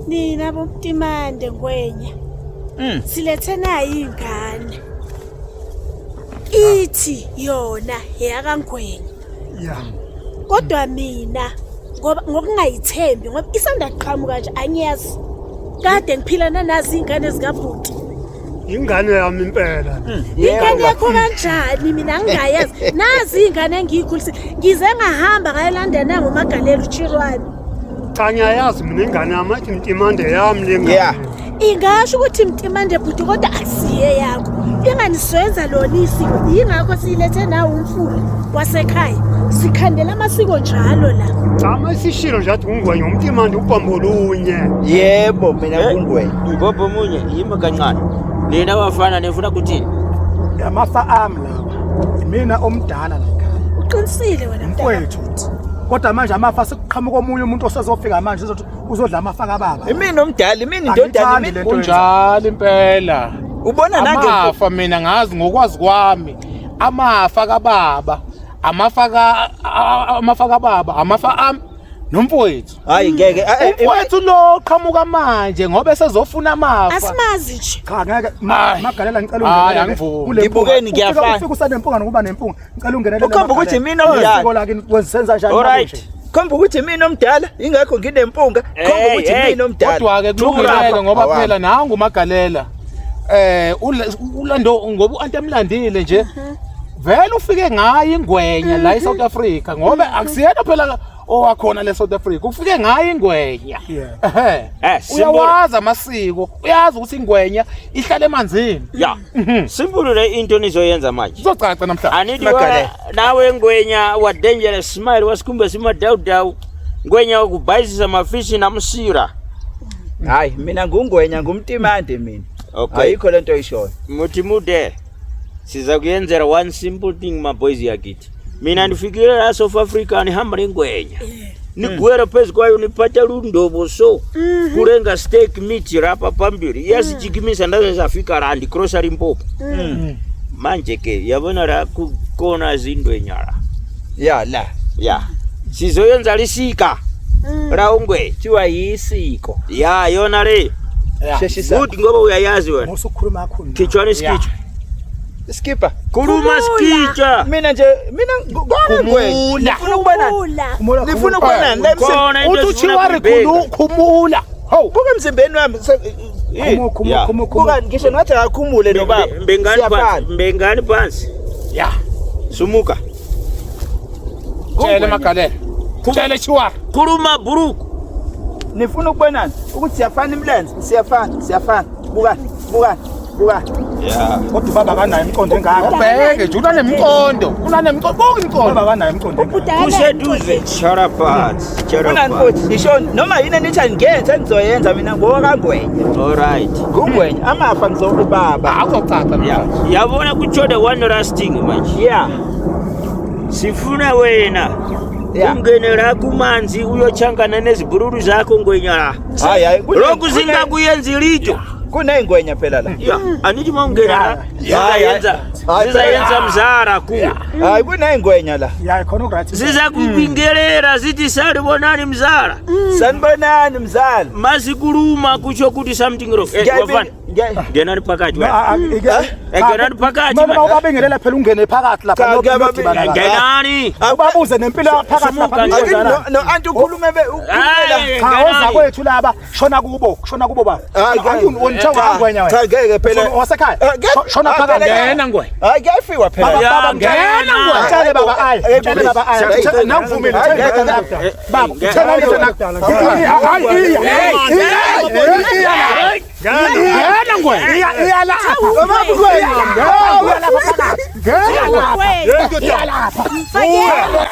Nina boMtimande Ngwenya. Silethe nayi ingane. Ithi yona eyakaNgwenya. Yeah. Kodwa mina ngoba ngokungayithembi ngoba isanda kuqhamuka nje angiyazi. Kade ngiphila nanazi ingane zikabhuti. Ingane yami impela. Ingane yakho kanjani mina ngingayazi. Nazi ingane engiyikhulisile. Ngize ngahamba ngayolanda nangomagalelo uChirwane. Cha ngiyayazi mina ingane yami athi Mtimande yami le ngane. Yeah. Ingasho ukuthi Mtimande bhuti kodwa akusiye yakho. Ingani sizoyenza lona isiko. Yingakho siyilethe nawo umfula wasekhaya. Sikhandela amasiko njalo la. Cha masishilo nje athi ungwenya uMtimande ubambo lunye. Yebo mina kungwenya. Mbobho omunye yimi kancane. Nina bafana nifuna kuthini? Amafa ami lawa. Imina omdala la ekhaya. Uqinisile wena mntaka. Mfowethu. Kodwa manje amafa sekuqhamuka omunye umuntu osezofika manje uzothi uzodla amafa kababa. Imina omdala, imina indodana, Angiyithandi imina. lento Kunjalo impela. Ubona nange Amafa mina ngazi ngokwazi kwami. Amafa kababa, amafa ka amafa kababa, amafa ami nomfowethu. Hayi ngeke. Umfowethu lo qhamuka manje ngoba esezofuna amafa. Asimazi nje. Cha ngeke Hayi. magalela ngicela Hayi, ungenelele. angivumi. Kule mpunga. Ngibukeni, ngiyafana. Ufika usanempunga nokuba nempunga. Ngicela ungenelele. Ukhomba ukuthi imina omdala. Isiko lakini wenza njani Alright. manje? Khomba ukuthi imina omdala, ingakho nginempunga. Khomba Hey, ukuthi hey. imina omdala. Kodwa-ke kulungile ngoba Awami. phela nangu uMagalela ulando ngoba u-anti emlandile nje vele ufike ngayo ingwenya la eSouth Africa ngoba akusiyena phela owakhona le South Africa ufike ngayo ingwenya. Yeah. Ehhe. Simbule. Uyawazi amasiko, uyazi ukuthi ingwenya ihlala emanzini. Ya. Simple le into nizoyenza manje. Kuzocaca namhlanje. Anithi Magale. nawe ngwenya wa dangerous smile wasikumbe simadawudawu. Ngwenya wakubhayisisa mafishi namsira. Hayi mina ngungwenya ngumtimande mina. Okay. Ayikho lento oyishoyo. Muthi mude. Siza kuyenzela one simple thing my boys yakithi. Mina ndifikile la South Africa nihamba nengwenya. Nigwera phezu kwayo nipata lundobo so. Kurenga steak meat rapha phambili. Iyasijikimisa ndaze zafika la ndicrossa Limpopo. Manje ke yabona la kukona zindwenya la. Ya la. Ya. Sizoyenza lisika la ungwe. Kuthiwa yisiko. Ya yona le. Sheshisa. Good ngoba uyayazi wena. Musukhuluma kakhulu. Khichwana isikichwa. Skipper. Khuluma sikichwa. Mina nje mina ngwenya. Nifuna ukubonana. Khula. Nifuna ukubonana la emsebenzini. Khona into Uthi esifuna uchiwari ukuyibheka. khumula. Hawu. Buka emzimbeni wami. Khumu khumu Yeah. khumu khumu. Buka ngisho ngathi akakhumule nobaba. Mbengani phansi, Siyafana. mbengani phansi. Ya. Sumuka. Tshele Magalela. Tshele Chiwari. Khuluma buruku. Nifuna ukubonana ukuthi siyafana imilenze, siyafana, siyafana. Bukani, bukani, bukani. Yeah. Kodwa ubaba akanayo imiqondo engaka. Ubheke nje unanemqondo. Unanemqondo. Buka imiqondo. Ubaba akanayo imiqondo engaka. Kuseduze. Shut phansi. Shut Unani phansi. futhi ngisho noma yini enithi angiyenze engizoyenza mina ngowakangwenya. All right. Ngungwenya amafa ngizokubaba. Akuzocaca Yeah. namhlanje. Yabona kuchoda one last thing manje. Yeah. Sifuna wena. Yeah. Ungene la kumanzi uyochangana nezibhururu zakho ngwenya la. Hayi hayi. Lokhu singakuyenzi litho. Kuneyingwenya phela la. Yeah. Anithi mawungena la. Hayi, Sizayenza. hayi. Sizayenza mzara kuwe. Hayi kuneyingwenya la. Ya khona uright. Siza kubingelera zithi salibonani mzara. Sanibonani mzala. Masikuluma kusho kuti something wrong. Wafana. Ngenani phakathi wena. Ngenani phakathi. Mama man. ubabingelela phela ungene phakathi lapha Cha, nodibana la. Ngenani. Ubabuze nempilo phakathi lapha Sumuka nje. niyozana. No anti ukhulume be ukhulumela. Hayi, Cha ngenani. ozakwethu laba shona kubo, shona kubo baba. Hayi, Hayi unithenga ngwenya wena. Cha ngeke phela. Shona- Wasekhaya. Eh, Shona ah, phakathi. phela- Ngena ngwenya. Hayi kuyafiwa phela. Baba Ya, baba ngena. ngena. Mtshele baba ayi. Mtshele baba ayi. Hayi, Mtshele- Nangivumile hayi, mtshele hayi, nakudala. Baba ngena. mtshele nakudala. Hayi iya. Iya. Iya. Ngena ngwenya. Iya iya lapha. Baba ngwenya. Iya lapha phakathi. Ngena lapha. Ngwenya. Iya lapha. Mfakele.